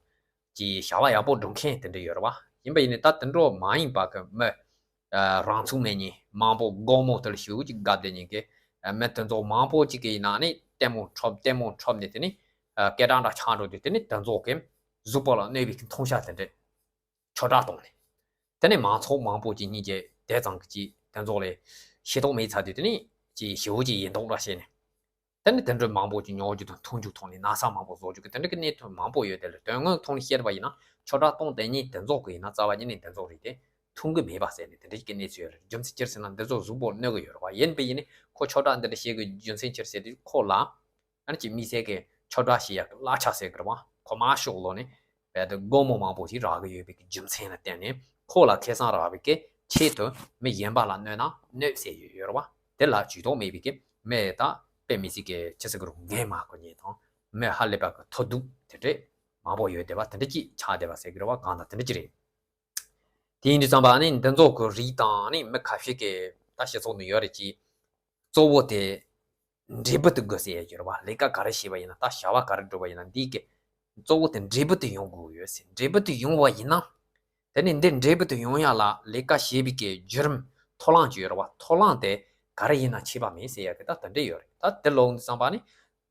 ཅིག་བྱ་བ་ཡག་པོ་སྒྲུབ་མཁན་དེ་འདྲ་ཡོད་རེད་བ། ཡིན་པ་ཡིན་ནི་ད་དེ་འགྲོ་མ་ཡིན་པ་གི་མི། རང་ཚུགས་མེད་ཉིན་མང་པོ་སྒོར་མོ་དེར་ཞུ་ཅིག་དགའ་བདེ་ཉིན་གི་མི་དེ་ཚོ་མང་པོ་ཅིག་གི་ཡིན་ན་ནི་ལྟད་མོ་འཁྲབ་ལྟད་མོ་འཁྲབ་ནས་དེ་ནི་སྐད་གྲགས་འདྲ་ཆགས་འགྲོ་དུས་དེ་ནི་དེ་ཚོ་གི་གཟུགས་པོ་ལ་གནོད་པའི་གི་འཐུང་ཆ་དེ་འདྲས་ཁྱབ་བསྒྲགས་བཏང་ནས་དེ་ནི་མང་ཚོགས་མང་པོ་ཅིག་གཉིས་ཀྱི་དེ་ཙང་གི་ཅིག་དེ་ཚོ་ལས་ཤེས་རྟོགས་མེད་ཚར་དུས་དེ་ནི་ཅིག་ཞུ་ཅིག་ཡིན་མདོག་འདྲ་བྱས་ནས། དེ་ནི་དེ་འདྲ་མང་པོ་ཅིག་ཉོ་རྒྱུ་དང་འཐུང་རྒྱུ་ཐོག་ནས་ན་ཚ་མང་པོ་བཟོ་རྒྱུ་གི་དེ་འདྲ་གི་གནས་ཚུལ་མང་པོ་ཡོད། དེ་ལ་དོན་དངོས་ཐོག་ནས་བཤད་པ་ཡིན་ན་ཁྱབ་བསྒྲགས་གཏོང་དེ་ཉིད་དེ་ཚོ་གི་ཡིན་ན་རྩ་བ་ཉིད་ནས་དེ་ཚོ་རིགས་དེ་འཐུང་གི་མེད་པ་ཟེར་ནས་དེ་འདྲ་ཞིག་གི་གནས་ཚུལ་ཡོད་རེད། རྒྱུ་མཚན་ཅི་ཟེར་ན་འདི་ཚོ་གཟུགས་པོར་གནོད་གི་ཡོད་རེད་བ། ཡིན་པས་ཡིན་ནི་ཁོ་ཁྱབ་བསྒྲགས་འདི་འདྲ་བྱེད་གི་རྒྱུ་མཚན་ཅི་ཟེར་དུས་ཁོ་ལ་ཨ་ནི་ཅིག་དམིགས་བསལ་གི་ཁྱབ་བསྒྲགས་བྱེད་ཡག་གི་གླ་ཆ་ཟེར་གི་རེད་བ། ཁོ་མ་ཤོག་ལོ་ནི་རྦད་དེ་སྒོར་མོ་མང་པོ་ཞིག་རག་གི་ཡོད་པའི་གི་རྒྱུ་མཚན་ལ་བརྟེན་ནས་ཁོ་ལ་ཁེ་བཟང་རག་པའི་གི་ཆེད་དུ་མི་གཞན་པ་ལ་གནོད་ན་གནོད་ཟེར་ཡོད་ཡོད་རེད་བ། དེ་ལ་ཇུས་གཏོགས་མེད་པའི་གི་མི་ད་དཔེ་མི་སྲིད་གི་ཅི་ཟེར་གི་རུང་འགན་མ་འཁུར་མཁན་དང་མི་ཧ་ལས་པ་གི་མཐོ་གདུགས་དེ་འདྲས་མང་པོ་ཡོད་བསྡད་པ་དེ་འདྲ་ཅིག་ཆགས་བསྡད་པ་ཟེར་གི་རེད་བ། གང་ལྟར་དེ་འདྲ་ཅིག་རེད། དེ་ཡིན་དུས་ཙམ་པ་ནི་འདི་ཚོ་གི་རིགས་དང་ནི་མི་ཁ་ཤས་ཀྱི་ད་སྤྱི་ཚོགས་ནང་ཡོད་རེད་ཅིག་གཙོ་བོ་དེ་འབྲས་བུ་དེ་དགོས་ཟེར་ཡ་ཡོད་རེད་བ། ལས་ཀ་ག་རེ་བྱས་པ་ཡིན་ན་ད་བྱ་བ་ག་རེ་བསྒྲུབས་པ་ཡིན་ན་འདི་གི་གཙོ་བོ་དེ་འབྲས་བུ་དེ་ཡོང་དགོས་ཡོད་ཟེར། འབྲས་བུ་དེ་ཡོང་བ་ཡིན་ན་དེ་ནི་འདི་འབྲས་བུ་དེ་ཡོང་ཡ་ལ་ལས་ཀ་བྱེད་པའི་གི་བརྒྱུད་རིམ་མཐོ་ལང་ཅིག་ཡོད་རེད་བ། མཐོ་ལང་དེ་ག་རེ་ཡིན་ན་ཁྱད་པར་མེད་ཟེར་ཡ་གི་ད་དེ་འདྲས་ཡོད་རེད། ད་དེ་ལོག་འདི་བསམ་པ་ནི་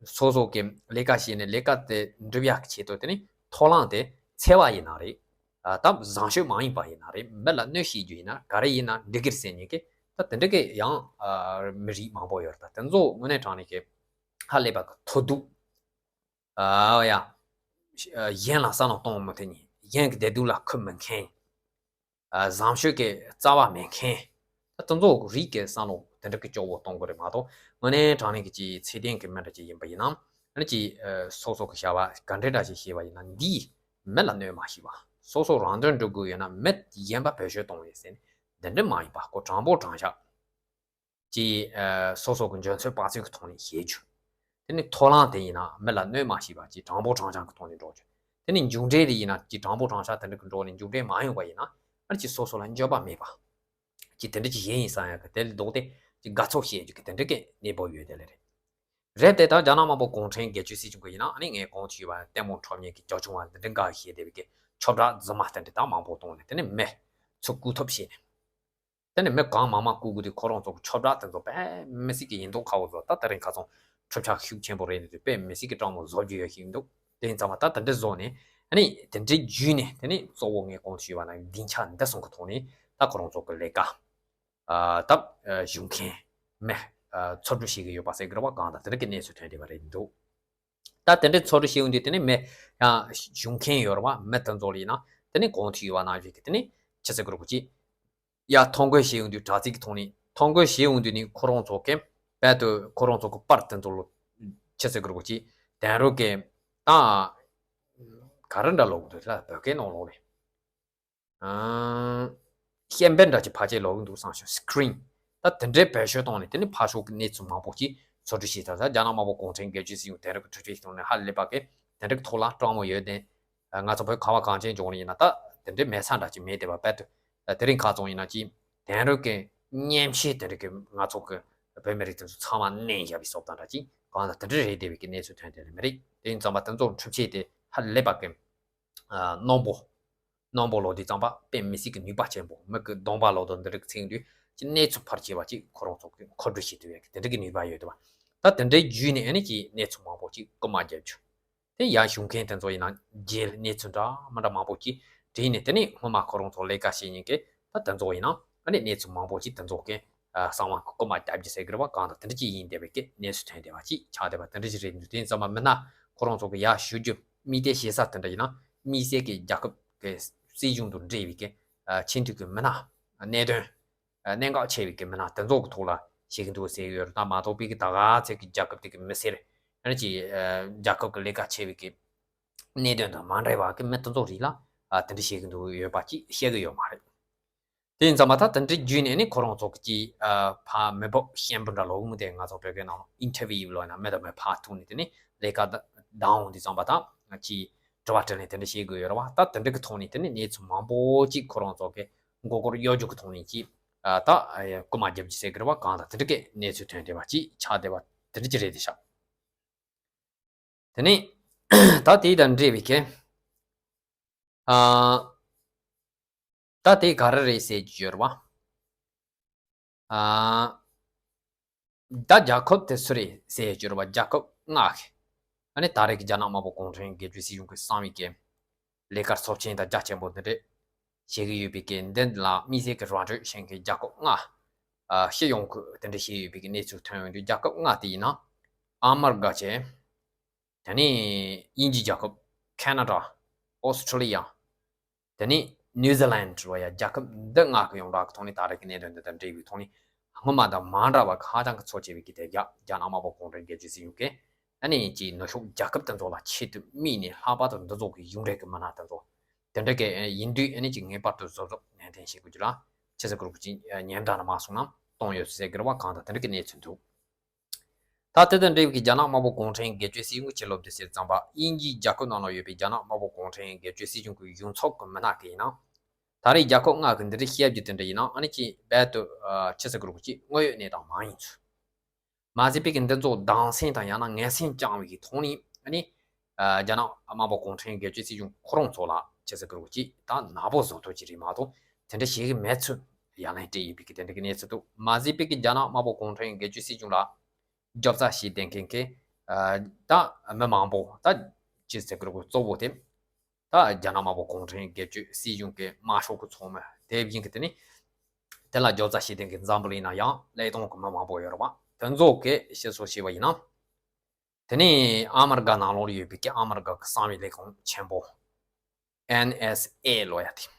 སོ་སོ་གི་ལས་ཀ་བྱས་ནས་ལས་ཀ་དེ་འགྲུབ་ཡག་གི་ཆེད་དུ་དེ་ནི་མཐོ་ལང་དེ་འཚེ་བ་ཡིན་ན་རེད། ད་བཟང་སྤྱོད་མ་ཡིན་པ་ཡིན་ན་རེད། མི་ལ་གནོད་བྱེད་རྒྱུ་ཡིན་ན་ག་རེ་ཡིན་ན་འགྲིག་གི་རེད་ཟེར་མཁན་གི་ད་དེ་འདྲ་གི་ཡང་མི་རིགས་མང་པོ་ཡོད་རེད། ད་དེ་ཚོ་དངོས་གནས་དྲང་གནས་གི་ཧ་ལས་པ་གི་མཐོ་གདུགས། ཨ་ཡ། གཞན་ལ་བསམ་བློ་གཏོང་མི་ཐུབ་མཁན། གཞན་གི་བདེ་སྡུག་ལ་ཁུར་མི་མཁན། བཟང་སྤྱོད་ཀྱི་རྩ་བ་མེད་མཁན། ད་དེ་ཚོ་རིགས་ཀྱི་བསམ་བློ་དེ་འདྲ་གི་སྐྱོ་བོ་གཏོང་དགོས་རེད་མ་གཏོགས་དངོས་གནས་དྲང་གནས་ཀྱི་ཅིག་ཚད་ལྡན་གྱི་མི་འདྲ་ཅིག་ཡིན་པ་ཡིན་ན་ཨ་ནི་ཅིག་སོ་སོ་གི་བྱ་བ་ག་འདྲ་འདྲ་ཞིག་བྱས་པ་ཡིན་ན་འདིས་མི་ལ་གནོད་མ་ཤེས་པ། སོ་སོ་རང་དོན་སྒྲུབ་དགོས་ཡོད་ན་མི་གཞན་པ་བེད་སྤྱོད་གཏོང་ཡོད་ཟེར་ནས་འདི་འདྲ་མ་ཡིན་པ་ཁོ་དྲང་པོ་དྲང་བཞག་ཅིག་སོ་སོ་གི་འཇོན་ཚོད་དཔག་ཚོད་ཀྱི་ཐོག་ནས་བྱེད་རྒྱུ། དེ་ནི་མཐོ་ལང་དེ་ཡིན་ན་མི་ལ་གནོད་མ་ཤེས་པ་ཅིག་དྲང་པོ་དྲང་བཞག་གི་ཐོག་ནས་འགྲོ་རྒྱུ། དེ་ནི་མཇུག་འབྲས་དེ་ཡིན་ན་ཅིག་དྲང་པོ་དྲང་བཞག་དེ་འདྲ་གི་འགྲོ་ནས་མཇུག་འབྲས་མ་ཡོང་བ་ཡིན་ན་ཨ་ནི་ཅིག་སོ་སོ་ལ་འགྱོད་པ་མེད་པ། ཅིག་དེ་འདྲ་ཅིག་གཞན་ཡིན་བསམ་ཡག་གི་དེ་ལ་ལྡོག་སྟེ་ཅིག་དགའ་ཚོར་བྱེད་རྒྱུ་གི་དེ་འདྲ་གི་གནས་བབ་ཡོད་དེ་ལས་རེད། རེད་དེ་ད་རྒྱ་ནག་དམར་པོ་གུང་ཁྲན་རྒྱལ་གཅེས་སྲིད་གཞུང་གི་ཡིན་ན་ཨ་ནི་ངས་གོང་དུ་ཞུས་པ་ལྟད་མོ་འཁྲབ་མཁན་གྱི་ཅོག་ཆུང་བ་འདི་འདྲ་འགའ་ཞིག་བྱས་བསྡད་པའི་གི་ཁྱབ་བསྒྲགས་རྫུན་མ་དེ་འདྲ་ད་མང་པོ་བཏང་ནས་དེ་ནི་མི་ཚོ་བཀུག་ཐབས་བྱས་ནས། དེ་ནས་མི་གང་མང་མང་བསྐུལ་དགོས་དུས་ཁོ་རང་ཚོ་གི་ཁྱབ་བསྒྲགས་དེ་ཚོ་དཔེ་མི་སྲིད་ཀྱི་ཡིན་མདོག་ཁ་པོ་བཟོ། ད་དེ་རིང་ཁ་སང་འཁྲུག་ཆ་ཤུགས་ཆེན་པོ་རེད་འདུག་དཔེ་མི་སྲིད་ཀྱི་སྤྲང་མོ་བཟོ་རྒྱུ་ཡོད་ཞིག་འདུག་དེ་ཡིན་ཙང་མ་ད་དེ་འདྲ་བཟོ་ནས་ཨ་ནི་དེ་འདྲའི་བརྒྱུད་ནས་དེ་ནས་གཙོ་བོ་ངས་གོང་དུ་ཞུས་པ་ནང་སྡིངས་ཆ་འདི་གསུམ་གི་ཐོག་ནས་ད་ཁོ་རང་ཚོ་གི་ལས་ཀ་ཨ་ད་ཨ་ཞུ་མཁན་མི་ཨ་འཚོ་སྡུད་བྱེད་ཀྱི་ཡོད་པ་ཟེར་གི་རེད་བ། གང་ལྟར་དེ་འདྲ་གི་གནས་ཚུལ་ཐོན་བསྡད་པ་རེད་འདུག་ད་དེ་འདྲའི་འཚོ་སྡུད་བྱེད་ཡོང་དུས་དེ་ནས་མི་ཡང་ཞུ་མཁན་ཡོད་རེད་བ། མི་དེ་ཚོ་ལ་ཡིན་ན་དེ་ནས་གོང་དུ་ཞུས་པ་ནང་བཞིན་གི་དེ་ནས་ཆི་ཟེར་གི་རེད་གོ་ཅི། ཡར་ཐོ་འགོད་བྱེད་ཡོང་དུས་དྲ་ཚིགས་ཀྱི་ཐོག་ནས་ཐོ་འགོད་བྱེད་ཡོང་དུས་ནི་ཁོ་རང་ཚོ་གི་རྦད་དེ་ཁོ་རང་ཚོ་གི་པར་དེ་ཚོ་ལ་ཆི་ཟེར་གི་རེད་གོ་ཅི། དེང་རབས་ཀྱི་ད་ག་རེ་འདྲ་ལབ་གི་འདུག་ལ་བོད་སྐད་ནང་ལོགས་ནས། ཨང་། ཤན་པ་འདྲ་ཅིག་ཕལ་ཆེར་ལོག་གི་འདུག་བསམ་བྱུང་། སི་ཀི་རིན། ད་དེ་འདྲའི་བེད་སྤྱོད་བཏང་ནས་དེ་ནི་ཕར་ཕྱོགས་ཀྱི་གནས་ཚུལ་མང་པོ་ཅིག་འཚོལ་སྡུད་བྱས་ཚར། རྒྱ་ནག་དམར་པོ་གུང་ཁྲན་སྒེར་གཅོད་སྲིད་གཞུང་དེང་རབས་ཀྱི་འཕྲུལ་ཆས་ཐོག་ནས་ཧ་ལས་པ་གི་དེ་འདྲ་གི་ཐོག་ལ་སྤྲང་མོ་ཡོད་དེ། ང་ཚོ་བོད་ཁ་བ་གངས་ཅན་ལྗོངས་ལ་ཡིན་ན་ད་དེ་འདྲའི་མེད་ས་འདྲ་ཅིག་མེད་དེ་བ། རྦད་དེ་དེ་རིང་ཁ་ཚོང་ཡིན་ན་ཅིག་དེང་རབས་ཀྱི་གཉེན་བཤེས་དེ་འདྲ་གི་ང་ཚོ་གི་བོད་མི་རིགས་དེ་ཚོ་ཚང་མ་མནན་བཞག་པའི་བཟོ་ལྟ་འདྲ་ཅིག་གང་ལ་དེ་འདྲ་རེད་བསྡད་པའི་གི་གནས་ཚུལ་ཐོན་བསྡད་ནི་མི་རེད། དེ་ཡིན་ཙང་མ་དེ་ཚོ་འཕྲུལ་ཆས་དེ་ཧ་ལས་པ་གི་རྣོན་པོ། རྣོན་པོ་ལོག་དུས་ཙམ་པ་དཔེ་མི་སྲིད་ཀྱི་ནུས་པ་ཆེན་པོ། མི་གི་གདོང་པ་ལོག་དང་འདི་རིགས་ཚིག་འདུས་ཀྱི་གནས་ཚུལ་ཕལ་ཆེ་བ་ཅིག་ཁོ་རང་ཚོ་གི་མཁོ་སྤྲོད་བྱེད་ཐུབ་ཡག་གི་དེ་འདྲ་གི་ནུས་པ་ཡོད་དེ་བ། ད་དེ་འདྲའི་བརྒྱུད་ནས་ཨ་ནི་ཀྱི་གནས་ཚུལ་མང་པོ་ཅིག་རྐུ་མ་བརྒྱབ་རྒྱུ། དེ་ཡར་ཞུ་མཁན་དེ་ཚོ་ཡིན་ན་རྗེས་གནས་ཚུལ་འདྲ་མི་འདྲ་མང་པོ་ཅིག་བྲིས་ནས་དེ་ནས་སྔོན་མ་ཁོ་རང་ཚོ་ལས་ཀ་བྱེད་མཁན་གྱི་ད་དེ་ཚོ་ཡིན་ན་ཨ་ནི་གནས་ཚུལ་མང་པོ་ཅིག་དེ་ཚོ་གི་གསང་བ་རྐུ་མ་བརྒྱབ་རྒྱུ་ཟེར་གི་རེད་བ། གང་ལྟར་དེ་འདྲ་ཅིག་ཡིན་བསྡད་པའི་གི་གནས་ཚུལ་ཐོན་བསྡད་པ་ཅིག་ཆགས་བསྡད་པ་དེ་འདྲ་ཅིག་རེད་འདུག་དེ་ཡིན་ཙང་མ་མི་སྣ་ཁོ་རང་ཚོ་གི་ཡར་ཞུ་རྒྱུ་དམིགས་གཏད་བྱེད་ས་དེ་འདྲ་ཡིན་ན་དམིགས་བསལ་གྱི་རྒྱལ་ཁབ་ཀྱི་སྲིད་གཞུང་དང་འབྲེལ་བའི་གི་ཆེས་མཐོའི་གི་མི་སྣ། གནད་དོན། གནད་འགག་ཆེ་བའི་གི་མི་སྣ་དེ་ཚོ་གི་ཐོག་ལ་བྱེད་ཀྱི་འདུག་ཟེར་གི་ཡོད་རེད། ད་མ་གཏོགས་པའི་གི་ད་ག་ཚད་ཀྱི་རྒྱལ་ཁབ་དེ་གི་མི་སེར། ཡང་ན་ཅིག་རྒྱལ་ཁབ་ཀྱི་ལས་ཀ་ཆེ་བའི་གི་གནད་དོན་དང་མ་འབྲེལ་བ་གི་མི་དེ་ཚོ་རིགས་ལ་དེ་འདྲ་བྱེད་ཀྱི་འདུག་ཡོད་པ་ཅིག་བཤད་གི་ཡོད་མ་རེད། དེ་ཡིན་ཙང་མ་ད་དེ་འདྲའི་བརྒྱུད་ནས་ནི་ཁོ་རང་ཚོ་གི་ཅིག་ཕ་མི་འབོར་ཤན་པ་འདྲ་ལོག་མི་དེ་ང་ཚོ་བོད་སྐད་ནང་ལ་ཨིན་ཊར་བིའུ་ལོ་ཡིན་ན་མི་དང་མི་ཕར་ཐུག་ནས་དེ་ནི་ལས་ཀ་ད་འོང་དུས་ཙམ་པ་ད་ཅིག་དྲི་བ་དྲིས་ལན་དེ་འདྲ་བྱེད་དགོས་ཡོད་རེད་བ། ད་དེ་འདྲ་གི་ཐོག་ནས་དེ་ནི་གནས་ཚུལ་མང་པོ་ཅིག་ཁོ་རང་ཚོ་གི་མགོ་སྐོར་གཡོ་སྒྱུ་གི་ཐོག་ནས་ཅིག་ད་རྐུ་མ་རྒྱབ་ཀྱི་ཟེར་གི་རེད་བ། གང་ལྟར་དེ་འདྲ་གི་གནས་ཚུལ་ཐོན་བསྡད་པ་ཅིག་ཆགས་བསྡད་པ་དེ་འདྲ་ཅིག་རེད་དེ་ཤག་དེ་ནས་ད་དེ་དང་འབྲེལ་བའི་གི་ཨ། ད་དེ་ག་རེ་རེད་ཟེར་གྱི་ཡོད་རེད་བ། ཨ། ད་རྒྱལ་ཁབ་དེ་སུ་རེད་ཟེར་གྱི་ཡོད་རེད་བ། རྒྱལ་ཁབ་ལྔ་གི། ཨ་ནི་ད་རེས་ཀྱི་རྒྱ་ནག་དམར་པོ་གུང་ཁྲན་སྒེར་གཅོད་སྲིད་གཞུང་གི་གསང་བའི་གི་ལས་ཀ་ཚབས་ཆེན་དང་རྒྱ་ཆེན་པོ་འདི་འདྲས་བྱེད་ཀྱི་ཡོད་པའི་གི་འདི་ལ་དམིགས་བསལ་གྱི་ར་སྤྲོད་བྱེད་མཁན་རྒྱལ་ཁབ་ལྔ། ཨ། སྤྱི་ཡོངས་ཀྱི་དེ་འདྲས་བྱས་ཡོད་པའི་གི་གནས་ཚུལ་ཐོན་ཡོང་དུས་རྒྱལ་ཁབ་ལྔ་དེ་ཡིན་ན། ཨ་མི་རི་ཀ་བྱས། དེ་ནས་དབྱིན་ཇི་རྒྱལ་ཁབ། ཁེ་ན་ཌ། ཨོ་སི་ཁྲི་ལི་ཡ། དེ་ནས་ནིའུ་ཛི་ལན་ལོ་ཡ། རྒྱལ་ཁབ་འདི་ལྔ་གི་ཡོངས་གྲགས་ཀྱི་ཐོག་ནས་ད་རེས་ཀྱི་གནད་དོན་འདི་དང་འབྲེལ་བའི་ཐོག་ནས་སྔོན་མ་དང་མ་འདྲ་བ་ཧ་ཅང་གི་འཚོ་ཆེ་བའི་གི་དེ་རྒྱ་རྒྱ་ནག་དམར་པོ་གུང་ཁྲན་སྒེར་གཅོད་སྲིད་གཞུང་གིས་ཨ་ནི་ཅིག་ནུབ་ཕྱོགས་རྒྱལ་ཁབ་དེ་ཚོ་ལ་ཆེད་དུ་དམིགས་ནས་ལྷག་པར་དུ་འདི་ཚོ་གི་གཞུང་འབྲེལ་གི་མི་སྣ་དེ་ཚོ་དེ་འདྲ་གི་ཡིན་དུས་ཨ་ནི་ཅིག་ངེས་པར་དུ་གཟབ་གཟབ་ནན་ཏན་བྱེད་དགོས་རྒྱུ་ལ་ཆེ་ས་གུ་རུ་ཅིག་ཉེན་བརྡ་ནི་མ་སོང་ན་གཏོང་ཡོད་ཟེར་གི་རེད་བ། གང་དང་དེ་འདྲ་གི་གནས་ཚུལ་འདུག་ད་དེ་དང་འབྲེལ་བའི་རྒྱ་ནག་དམར་པོ་གུང་ཁྲན་སྒེར་གཅོད་སྲིད་གཞུང་གི་ཕྱི་ལོགས་དེ་ཟེར་ཙམ་པ་དབྱིན་ཇིའི་རྒྱལ་ཁབ་ནང་ལ་ཡོད་པའི་རྒྱ་ནག་དམར་པོ་གུང་ཁྲན་སྒེར་གཅོད་སྲིད་གཞུང་གི་གཞུང་ཚབ་ཀྱི་མི་སྣ་གི་ཡིན་ན། ད་རེས་རྒྱལ་ཁབ་ལྔ་གི་འདི་འདྲའི་བཤད་རྒྱུ་དེ་འདྲ་ཡིན་ན་ཨ་ནི་ཅིག་རྦད་དུ་ཆེ་ས་གུ་རུ་ཅིག་དངོས་ཡོད་གནས་སྟངས་མ་ཡིན་ཚུལ། མ་ཟད་པའི་གི་འདི་ཚོ་སྡང་སེམས་དང་ཡང་ན་ངན་སེམས་བཅངས་པའི་གི་ཐོག་ནས་ཨ་ནི། རྒྱ་ནག་དམར་པོ་གུང་ཁྲན་སྒེར་གཅོད་སྲིད་གཞུང་ཁོ་རང་ཚོ་ལ་ཆེ་ས་གུ་རུ་ཅིག་ད་ནག་པོ་བཟོ་ཐུབ་ཀྱི་རེད་མ་གཏོགས་དེ་འདྲ་བྱེད་གི་མེད་ཚུལ་ཡ་ལན་སྤྲད་ཡོད་པའི་གི་དེ་འདྲ་གི་གནས་ཚུལ་འདུག་མ་ཟད་པའི་གི་རྒྱ་ནག་དམར་པོ་གུང་ཁྲན་སྒེར་གཅོད་སྲིད་གཞུང་ལ་རྒྱབ་རྩ་བྱེད་བསྡད་མཁན་གི་ད་མི་མང་པོ་ད་ཆེ་ས་གུ་རུ་གཙོ་བོ་དེ་ད་རྒྱ་ནག་དམར་པོ་གུང་ཁྲན་སྒེར་གཅོད་སྲིད་གཞུང་གི་དམར་ཤོག་གི་ཚོགས་མི་དེ་བཞིན་གི་དེ་ནི་དེ་ལ་རྒྱབ་རྩ་བྱེད་མཁན་གི་འཛམ་བུ་གླིང་ན་ཡང་ཀླད་སྟོང་གི་མི་མང་པོ་ཡོད་རེད་བ། དེ་ཚོ་གི་བཤད་སྲོལ་བྱས་པ་ཡིན་ན། དེ་ནས་ཨ་མི་རི་ཀ་ནང་ལོགས་ལ་ཡོད་པའི་གི་ཨ་མི་རི་ཀ་གི་གསང་བའི་ལས་ཁུངས་ཆེན་པོ་ཨེན་ཨེས་ཨེ་ལོ་ཡ་དེ།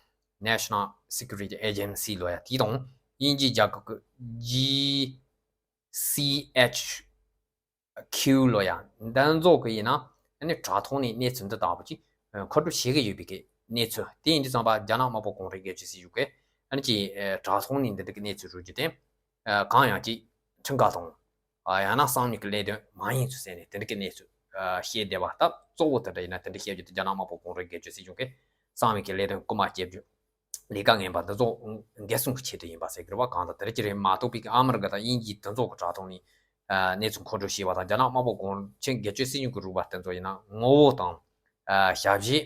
National Security Agency ལོ་ཡ་དེ་དང་དབྱིན་ཇིའི་རྒྱལ་ཁབ་ཀྱི་ཇི་སི་ཨེཆ་ཁྱུ་ལོ་ཡ་འདི་ཚོ་གི་ཡིན་ན་ཨ་ནི་དྲ་ཐོག་ནས་གནས་ཚུལ་འདི་ལྟ་བུ་ཅིག་མཁོ་སྤྲོད་བྱེད་ཀྱི་ཡོད་པའི་གི་གནས་ཚུལ་དེ་ཡིན་དུས་ཙམ་པ་རྒྱ་ནག་དམར་པོ་གུང་ཁྲན་སྒེར་གཅོད་སྲིད་གཞུང་གིས་ཨ་ནི་ཅིག་དྲ་ཐོག་ནས་འདི་འདྲ་གི་གནས་ཚུལ་རུ་རྒྱུ་དེ་གང་ཡང་ཅིག་ཁྲིམས་ཁང་དང་། ཡང་ན་གསང་མིག་གི་ལས་དོན་མ་ཡིན་ཚུལ་ཟེར་ནས་དེ་འདྲ་གི་གནས་ཚུལ་བཤད་བསྡད་པ་ད་གཙོ་བོ་དེ་འདྲ་ཡིན་ན་དེ་འདྲ་བཤད་རྒྱུ་དེ་རྒྱ་ནག་དམར་པོ་གུང་ཁྲན་སྒེར་གཅོད་སྲིད་གཞུང་གིས་གསང་མིག་གི་ལས་དོན་རྐུ་མ་བྱེད་རྒྱུ་ལས་ཀ་ངན་པ་འདི་ཚོ་འགན་སྲུང་གི་ཆེད་དུ་ཡིན་པ་ཟེར་གི་རེད་བ། གང་ལྟར་དེ་འདྲ་ཅིག་རེད་མ་གཏོགས་པའི་གི་ཨ་མི་རི་ཀ་དང་དབྱིན་ཇི་དེ་ཚོ་གི་དྲ་ཐོག་ནས་གནས་ཚུལ་མཁོ་སྤྲོད་བྱས་པ་དང་རྒྱ་ནག་དམར་པོ་གུང་ཁྲན་སྒེར་གཅོད་སྲིད་གཞུང་གི་རུ་བ་དེ་ཚོ་ཡིན་ན་ངོ་བོ་དང་ཞབས་ཕྱི།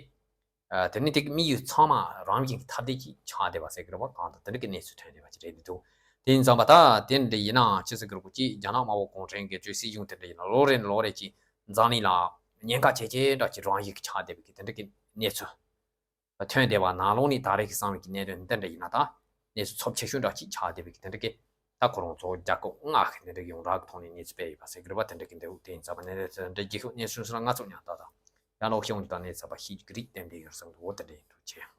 ཨ་དེ་ནི་དེ་གི་དམིགས་ཡུལ་ཚང་མ་རང་བཞིན་གྱི་ཐ་དད་ཅིག་ཆགས་བསྡད་པ་ཟེར་གི་རེད་པ། གང་ལྟར་དེ་འདྲ་གི་གནས་ཚུལ་ཐོན་བསྡད་པ་ཅིག་རེད་འདུག་དེ་ཡིན་ཙང་པ་ད་དེ་འདྲ་ཡིན་ནའང་ཅི་ཟེར་གི་རེད་པ། ཅིག་རྒྱ་ནག་དམར་པོ་གུང་ཁྲན་གྱི་ཅིག་སྲིད་གཞུང་དེ་འདྲ་ཡིན་ན་ལོ་རེ་ནས་ལོ་རེ་ཅིག་འཛམ་གླིང་ལ་ཉེན་ཁ་ཆེ་ཆེ་འདྲ་ཅིག་རང་བཞིན་གྱི་ཆགས་བསྡད་པའི་གི་དེ་འདྲ་གི་གནས་ཚུལ་ཐོན་བསྡད་པ་ནང་ལོགས་ནས་ད་རེས་ཀྱི་གསང་བའི་གི་གནད་དོན་འདི་འདྲ་ཡིན་ན་ད་གནས་ཚུལ་ཚབས་ཆེ་ཤོས་འདྲ་ཅིག་ཆགས་བསྡད་པའི་གི་དེ་འདྲ་གི། ད་ཁོ་རང་ཚོ་རྒྱལ་ཁབ་ལྔ་གི་དེ་འདྲ་གི་ཡོངས་གྲགས་ཀྱི་ཐོག་ནས་གནས་ཚུལ་སྤེལ་ཡོད་པ་ཟེར་གི་རེད་པ། དེ་འདྲ་གི་འདུག་དེ་ཡིན་ཙང་པ་ནས་དེ་འདྲ་རྒྱལ་ཁབ་གནས་ཚུལ་སོགས་ལ་ང་ཚོ་ཉམས་ལྟ་དང་ཡང་ལོག་ཤོང་དང་གནས་ཚུལ་པ་ཤེས་ཀྱི་རིགས་བསྟན་པའི་ཡོད་བསམ་འདུག་འོ་དེ་འདྲ་ཡིན་འགྲོ་ཆེ།